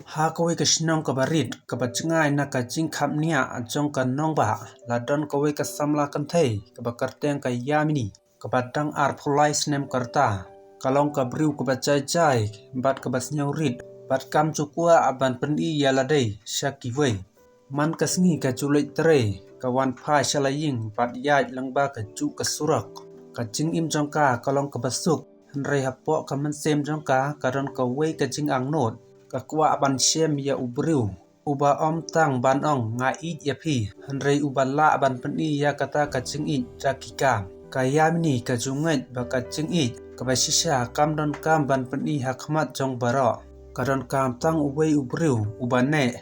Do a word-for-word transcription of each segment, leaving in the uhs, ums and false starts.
Ha kawei ka shnong kaba rit, kaba jngai na ka jingkhapniah jong ka nongbah, la don kawei ka samla kynthei, kaba kyrteng ka Yamini, kaba dang arphew lai snem ka rta. Ka long ka briew kaba jai jai, bad kaba sngewrit, bad kam ju kwah ban pyni ïa lade sha kiwei. Man ka sngi ka ju leit trei, ka wan phai sha la ïing, bad ïaid lyngba ka juh ka surok. Ka jingim jong ka ka long kaba suk, hynrei hapoh ka mynsiem jong ka ka don kawei ka jingangnud. Ka kwah ban shem ïa u briew uba ym tang ban ong nga ïeit ïa phi, hynrei uba lah ban pyni ïa kata ka jingïeit da ki kam. Ka Yamini ka ju ngeit ba ka jingïeit kaba shisha kam donkam ban pyni ha khmat jong baroh. Ka donkam tang uwei u briew uba neh,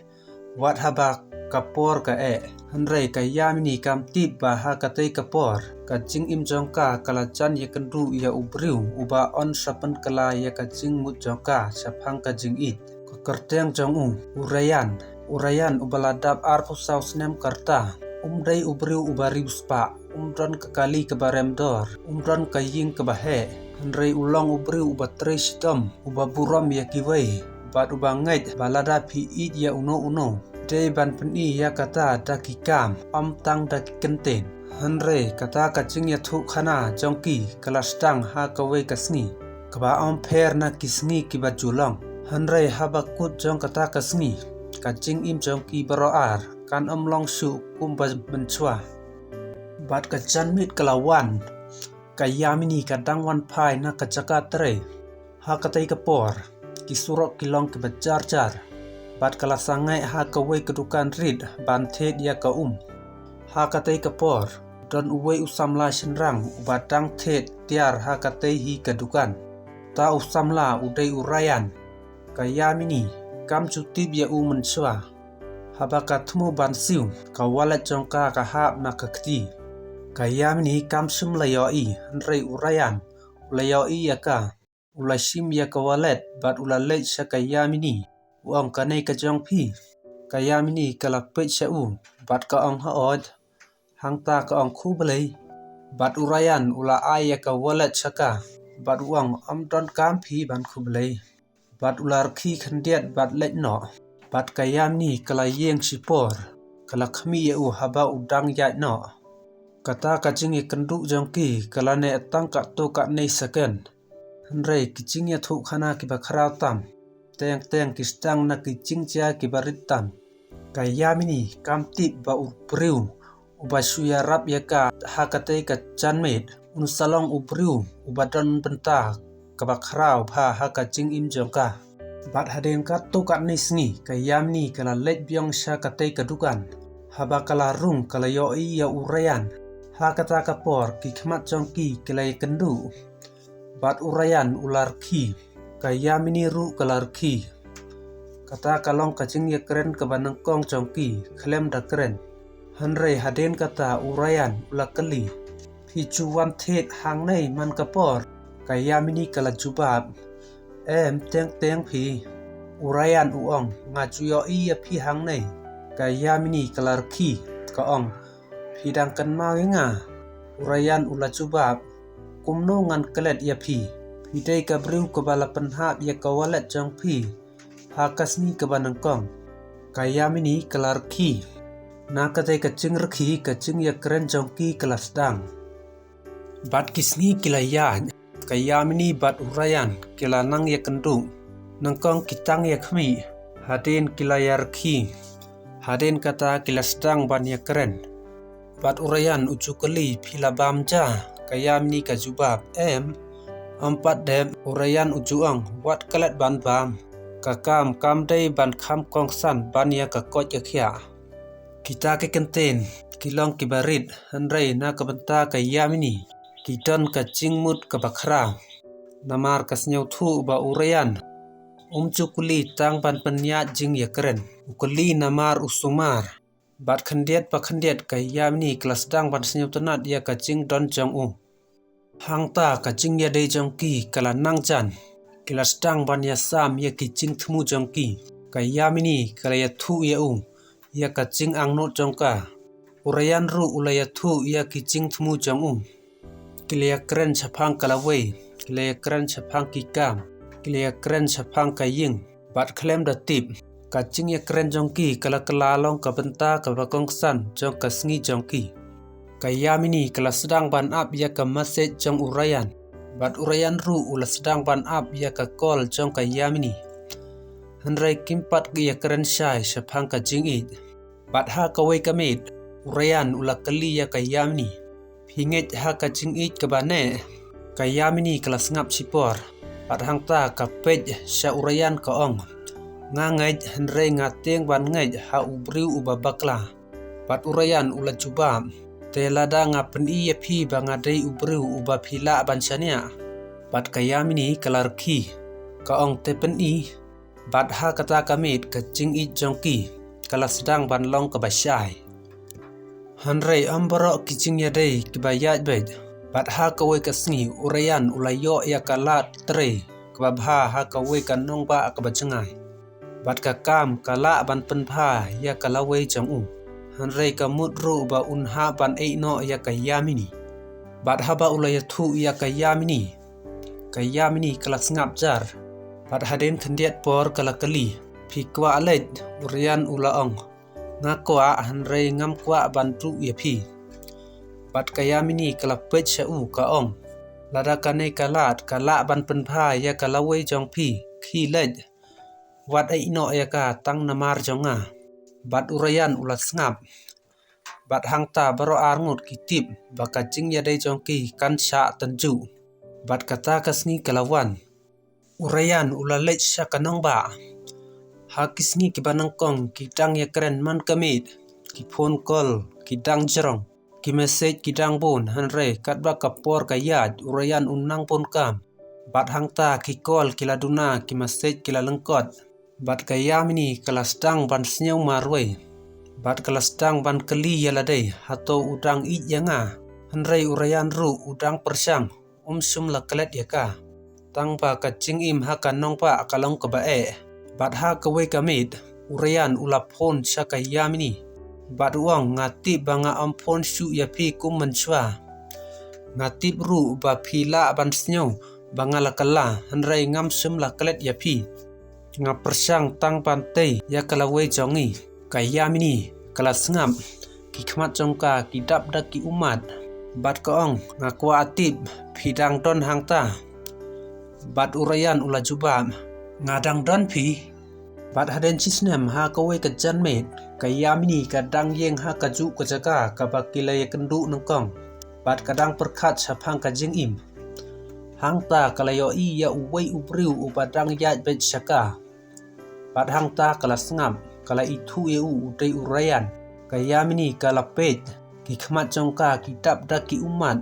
wat haba ka por ka eh. Hynrei ka Yamini kam tip ba ha katei ka por ka jingim jong ka ka la jan ïakynduh ïa u briew uba yn sa pynkylla ïa ka jingmut jong ka shaphang ka jingïeit. Ka kyrteng jong u, u Ryan. U Ryan uba la dap arphew saw snem ka rta, um dei u briew uba riewspah, um don ka kali kaba rem dor, um don ka ïing kaba heh. Hynrei u long u briew uba trei shitom, uba burom ïa kiwei, bad uba ngeit ba lada phi ïeit ïa uno uno, dei ban pyni ïa kata da ki kam, ym tang da ki kyntien. Hynrei kata ka jingïathuhkhana jong ki ka la sdang ha kawei ka sngi kaba ym pher na ki sngi kiba ju long. Hynrei haba kut jong kata ka sngi, ka jingim jong ki baroh ar kan ym long shuh kumba mynshuwa. Bad ka janmiet ka la wan, ka Yamini ka dang wan phai na ka jaka trei. Ha katei ka por, ki surok ki long kiba jar jar, bad ka la sangeh ha kawei ka dukan rit ban thied ïa ka um. Ha katei ka por, don uwei u samla shynrang uba dang thied tiar ha katei hi ka dukan. Ta u samla u dei u Ryan. Ka Yamini kam ju tip ïa u mynshuwa. Haba ka thmu ban siew, ka wallet jong ka ka hap na ka kti. Ka Yamini kam shym la ïohi, hynrei u Ryan u la ïohi ïa ka. U la shim ïa ka wallet bad u la leit sha ka Yamini. U ong, kane ka jong phi? Ka Yamini ka la peit sha u bad ka ong, hooid, hangta ka ong khublei. Bad u Ryan u la ai ïa ka wallet sha ka bad u ong, ym donkam phi ban khublei. Bad u la rkhie khyndiat bad leit noh. Bad ka Yamini ka la ïeng shipor, ka la khmih ïa u haba u dang ïaid noh. Kata ka jingïakynduh jong ki ka la neh tang katto katne second. Hynrei ki jingïathuhkhana kiba khraw tam, teng teng ki sdang na ki jingjia kiba rit tam. Ka Yamini kam tip ba u briew uba shu ïarap ïa ka ha katei ka janmiet un sa long u briew uba don bynta kaba khraw bha ha ka jingim jong ka. Bad hadien katto katne sngi ka Yamini ka la leit biang sha katei ka dukan. Haba ka la rung ka la ïohi ïa u Ryan. Ha kata ka por ki khmat jong ki ki la ïakynduh. Bad u Ryan u la rkhie. Ka Yamini ruh ka la rkhie. Kata ka long ka jingïakren kaba nyngkong jong ki khlem da kren. Hynrei hadien kata u Ryan u la kylli, phi ju wan thied hangne man ka por? Ka Yamini ka la jubab, em, teng teng phi. U Ryan u ong, nga ju ïohi ïa phi hangne. Ka Yamini ka la rkhie, ka ong, phi dang kynmaw ïa nga? U Ryan u la jubab, kumno ngan klet ïa phi? Phi dei ka briew kaba la pynhap ïa ka wallet jong phi ha ka sngi kaba nyngkong. Ka Yamini ka la rkhie. Na katei ka jingrkhie ka jingïakren jong ki ka la sdang. Bad ki sngi ki la ïaid, ka Yamini bad u Ryan ki la nang ïakynduh. Nyngkong ki tang ïakhmih, hadien ki la ïarkhie. Hadien kata ki la sdang ban ïakren. Bad u Ryan u ju kylli, phi la bam ja? Ka Yamini ka jubab, em, ym pat dep. U Ryan u ju ong, wat klet ban bam. Ka kam kam dei ban kham kongsan ban ïa ka koit ka khiah. Kita ki kyntien ki long kiba rit, hynrei na ka bynta ka Yamini ki don ka jingmut kaba khraw. Namar ka sngewthuh ba u Ryan um ju kylli tang ban pynïaid jingïakren. U kylli namar u sumar. Bad khyndiat pa khyndiat ka Yamini ka la sdang ban sngewtynnat ïa ka jingdon jong u. Hangta ka jingïadei jong ki ka la nang jan. Ki la sdang ban ïasam ïa ki jingthmu jong ki. Ka Yamini ka la ïathuh ïa u ïa ka jingangnud jong ka. U Ryan ruh u la ïathuh ïa ki jingthmu jong u. Ki la ïakren shaphang ka lawei, ki la ïakren shaphang ki kam, ki la ïakren shaphang ka ïing. Bad khlem da tip, Ka jingïakren jong ki ka la kylla long ka bynta kaba kongsan jong ka sngi jong ki. Ka Yamini ka la sdang ban ap ïa ka message jong u Ryan. Bad u Ryan ruh u la sdang ban ap ïa ka call jong ka Yamini. Hynrei kim pat ïakren shai shaphang ka jingïeit. Bad ha kawei ka miet, u Ryan u la kylli ïa ka Yamini, "Phi ngeit ha ka jingïeit kaba neh?" Ka Yamini ka la sngap shipor. Bad hangta ka peit sha u Ryan ka ong, "Nga ngeit, hynrei nga tieng ban ngeit ha u briew uba bakla." Bad u Ryan u la jubab, "Te lada nga pyni ïa phi ba nga dei u briew uba phi lah ban shaniah?" Bad ka Yamini ka la rkhie, ka ong, "Te pyni." Bad ha kata ka miet ka jingïeit jong ki ka la sdang ban long kaba shai. Hynrei ym baroh ki jingïadei kiba ïaid beit. Bad ha kawei ka sngi u Ryan u la ïoh ïa ka lad trei kaba bha ha kawei ka nongbah kaba jngai. Bad ka kam ka lah ban pynbha ïa ka lawei jong u. Hynrei ka mut ruh ba un hap ban ïehnoh ïa ka Yamini. Bad haba u la ïathuh ïa ka Yamini, ka Yamini ka la sngap jar. Bad hadien khyndiat por ka la kylli, "Phi kwah leit?" U Ryan u la ong, "Nga kwah, hynrei ngam kwah ban duh ïa phi." Bad ka Yamini ka la peit sha u ka ong, "Lada kane ka lad ka lah ban pynbha ïa ka lawei jong phi, khie leit. Wat ïehnoh ïa ka tang namar jong nga." Bad u Ryan u la sngap. Bad hangta baroh arngut ki tip ba ka jingïadei jong ki kan shah tynjuh. Bad kata ka sngi ka la wan. U Ryan u la leit sha ka nongbah. Ha ki sngi kiba nyngkong ki dang ïakren man ka miet, ki phone call ki dang jrong, ki message ki dang bun, hynrei katba ka por ka ïaid u Ryan u nang bun kam. Bad hangta ki call ki la duna, ki message ki la lyngkot. Bad ka Yamini ka la sdang ban sngew marwei. Bad ka la sdang ban kylli ïa lade, "Hato u dang ïeit ïa nga?" Hynrei u Ryan ruh u dang pyrshang, um shym la klet ïa ka. Tang ba ka jingim ha ka nongbah ka long kaba eh. Bad ha kawei ka miet, u Ryan u la phone sha ka Yamini. Bad u ong, "Nga tip ba nga ym phone shuh ïa phi kum mynshuwa. Nga tip ruh ba phi lah ban sngew ba nga la kylla, hynrei ngam shym la klet ïa phi. Nga pyrshang tang ban tei ïa ka lawei jong ngi." Ka Yamini ka la sngap, ki khmat jong ka ki dap da ki ummat. Bad ka ong, "Nga kwah tip, phi dang don hangta?" Bad u Ryan u la jubab, "Nga dang don phi." Bad hadien shisnem ha kawei ka janmiet, ka Yamini ka dang ïeng ha kajuh ka jaka kaba ki la ïakynduh nyngkong. Bad ka dang pyrkhat shaphang ka jingim. Hangta ka la ïohi ïa uwei u briew uba dang ïaid beit sha ka. Bad hangta ka la sngap, ka la ithuh ïa u u dei u Ryan. Ka Yamini ka la peit, ki khmat jong ka ki dap da ki ummat.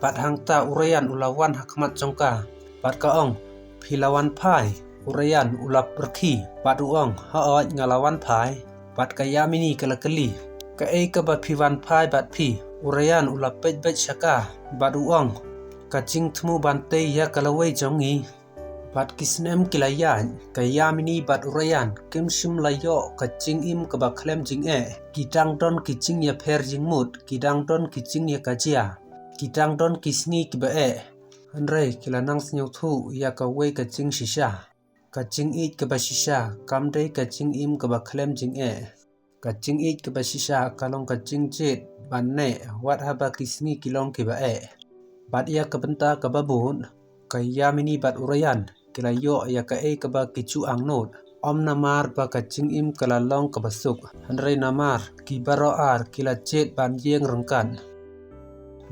Bad hangta u Ryan u la wan ha khmat jong ka. Bad ka ong, "Phi la wan phai?" U Ryan u la pyrkhi. Bad u ong, "Hooid, nga la wan phai." Bad ka Yamini ka la kylli, "Kaei kaba phi wan phai bad phi?" U Ryan u la peit beit sha ka. Bad u ong, "Ka jingthmu ban tei ïa ka lawei jong ngi." Bad ki snem ki la ïaid, ka Yamini bad u Ryan kim shym la ïoh ka jingim kaba khlem jingeh. Ki dang don ki jingïapher jingmut, ki dang don ki jingïakajia, ki dang don ki sngi kiba eh. Hynrei ki la nang sngewthuh ïa kawei ka jingshisha. Ka jingïeit kaba shisha kam dei ka jingim kaba khlem jingeh. Ka jingïeit kaba shisha ka long ka jingjied ban neh wat haba ki sngi ki long kiba eh. Bad ïa ka bynta kaba bud, ka Yamini bad u Ryan ki la ïoh ïa kaei kaba ki ju angnud. Ym namar ba ka jingim ka la long kaba suk, hynrei namar ki baroh ar ki la jied ban ïeng ryngkat.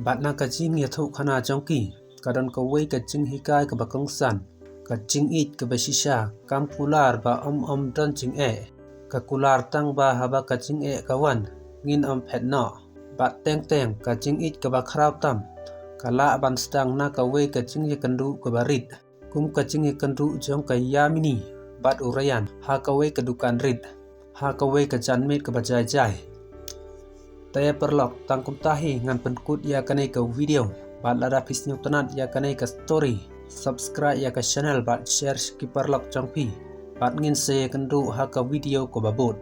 Bad na ka jingïathuhkhana jong ki, ka don kawei ka jinghikai kaba kongsan. Ka jingïeit kaba shisha kam kular ba ym ym don jingeh. Ka kular tang ba haba ka jingeh ka wan, ngin ym phet noh. Bad teng teng ka jingïeit kaba khraw tam ka lah ban sdang na kawei ka jingïakynduh kaba rit, kum ka jingïakynduh jong ka Yamini bad u Ryan ha kawei ka dukan rit, ha kawei ka janmiet kaba jai jai. Te paralok, tang kumta hi ngan pynkut ïa kane ka video. Bad lada phi sngewtynnat ïa kane ka story, subscribe ïa ka channel bad share sha ki paralok jong phi. Bad ngin sa ïakynduh ha ka video kaba bud.